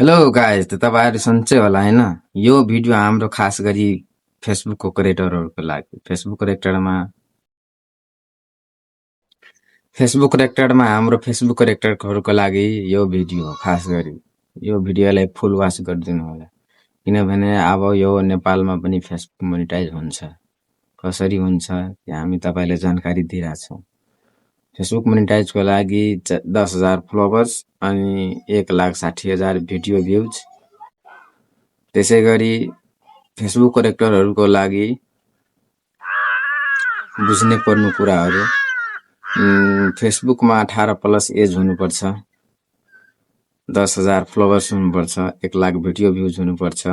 Hello guys, त तपाईँहरू सन्चै होला होइन। यो भिडियो हाम्रो खास गरी फेसबुकको क्रिएटरहरूको लागि। फेसबुक क्रिएटरमा हाम्रो फेसबुक क्रिएटरहरूको लागि यो भिडियो हो। खास गरी यो भिडियोलाई फुल वाच गरिदिनु होला, किनभने अब यो नेपालमा पनि फेसबुक मोनिटाइज हुन्छ। कसरी हुन्छ त्यो हामी तपाईँलाई जानकारी दिइरहेछौँ। फेसबुक मोनिटाइजको लागि 10,000 फलोवर्स अनि 1,60,000 भिडियो भ्युज। त्यसै गरी फेसबुक क्यारेक्टरहरूको लागि बुझ्ने पर्नु कुराहरू, फेसबुकमा 18+ एज हुनुपर्छ, 10,000 फलोवर्स हुनुपर्छ, 1,00,000 भिडियो भ्युज हुनुपर्छ।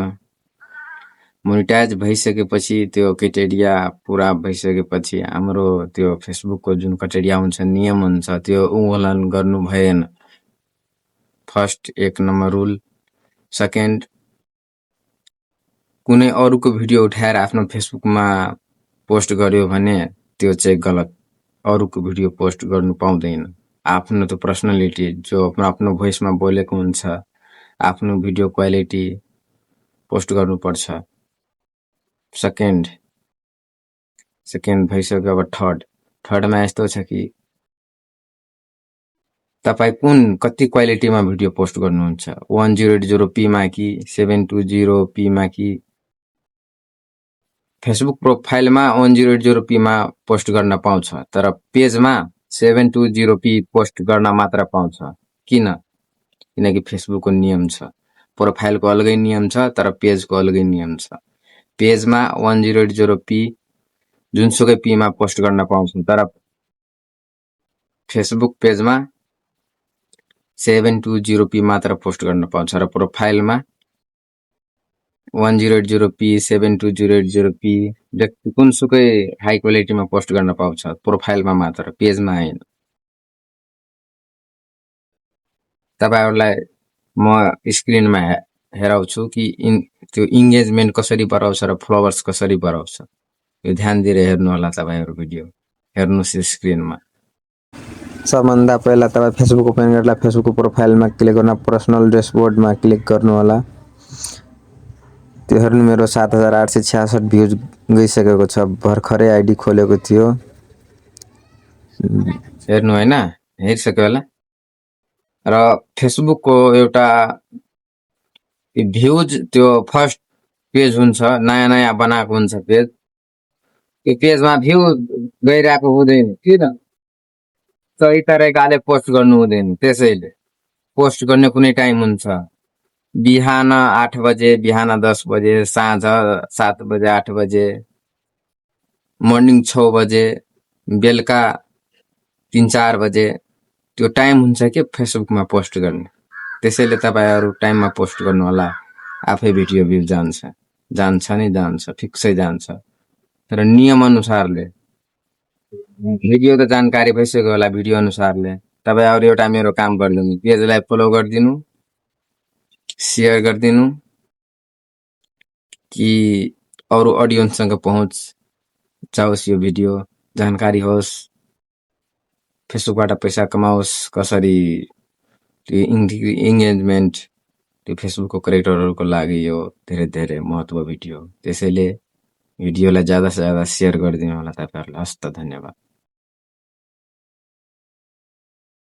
मोनिटाइज भइसकेपछि त्यो क्राइटेरिया पुरा भइसकेपछि हाम्रो त्यो फेसबुकको जुन क्राइटेरिया हुन्छ, नियम हुन्छ, त्यो उल्लङ्घन गर्नु भएन। First 1 number rule. सेकेन्ड, कुनै अरूको भिडियो उठाएर आफ्नो फेसबुकमा पोस्ट गर्यो भने त्यो चाहिँ गलत। अरूको भिडियो पोस्ट गर्नु पाउँदैन। आफ्नो त पर्सनालिटी जो आफ्नो भोइसमा बोलेको हुन्छ, आफ्नो भिडियो क्वालिटी पोस्ट गर्नुपर्छ। सेकेन्ड भइसक्यो। अब थर्डमा यस्तो छ कि तपाईँ कति क्वालिटीमा भिडियो पोस्ट गर्नुहुन्छ, 1080p मा कि 720p मा कि। फेसबुक प्रोफाइलमा 1080p मा पोस्ट गर्न पाउँछ, तर पेजमा 720p पोस्ट गर्न मात्र पाउँछ। किनकि फेसबुकको नियम छ। प्रोफाइलको अलगै नियम छ, तर पेजको अलगै नियम छ। पेजमा 1080p जुनसुकै पीमा पोस्ट गर्न पाउँछ, तर फेसबुक पेजमा 720p मात्र पोस्ट गर्न पाउँछ, र प्रोफाइलमा 1080p 720p जुनसुकै हाई क्वालिटीमा पोस्ट गर्न पाउँछ, प्रोफाइलमा मात्र, पेजमा होइन। तपाईहरुलाई म स्क्रिनमा हेराउँछु कि त्यो इन्गेजमेन्ट कसरी बढाउँछ र फलोवर्स कसरी बढाउँछ। यो ध्यान दिएर हेर्नु होला। तपाईहरु भिडियो हेर्नुस् स्क्रिनमा। सबभन्दा पहिला तपाईँ फेसबुक ओपन गरेर फेसबुक प्रोफाइलमा क्लिक गर्न, पर्सनल ड्यासबोर्डमा क्लिक गर्नु होला। त्यो हेर्नु, मेरो 7,866 भ्युज गइसकेको छ। भर्खरै आइडी खोलेको थियो। हेर्नु हैन, हेरिसक्यो होला। र फेसबुकको एउटा भ्युज त्यो फर्स्ट पेज हुन्छ, नयाँ बनाएको हुन्छ पेज। त्यो पेजमा भ्यू गइरहेको हुँदैन। किन? सही तरिकाले पोस्ट गर्नु हुँदैन। त्यसैले पोस्ट गर्ने कुनै टाइम हुन्छ, बिहान 8 बजे, बिहान 10 बजे, साँझ 7 बजे, 8 बजे, मर्निङ 6 बजे, बेलुका 3-4 बजे। त्यो टाइम हुन्छ कि फेसबुकमा पोस्ट गर्ने। त्यसैले तपाईहरु टाइममा पोस्ट गर्नु होला। आफै भिडियो भ्यू जान्छ नि जान्छ, फिक्सै जान्छ। तर नियम अनुसारले भिडियो त जानकारी भइसक्यो होला। भिडियो अनुसारले तपाईहरु एउटा मेरो काम गरिदिनु, पेजलाई फलो गरिदिनु, शेयर गरिदिनु कि अरू अडियन्ससँग पहुँच जाओस्, यो भिडियो जानकारी होस्, फेसबुकबाट पैसा कमाओस् कसरी। त्यो इन्गेजमेन्ट त्यो फेसबुकको क्रिएटरहरुको लागि यो धेरै महत्त्व भिडियो। त्यसैले भिडियोलाई ज्यादा से ज्यादा शेयर गरिदिनु होला तपाईहरुले। हस्त, धन्यवाद।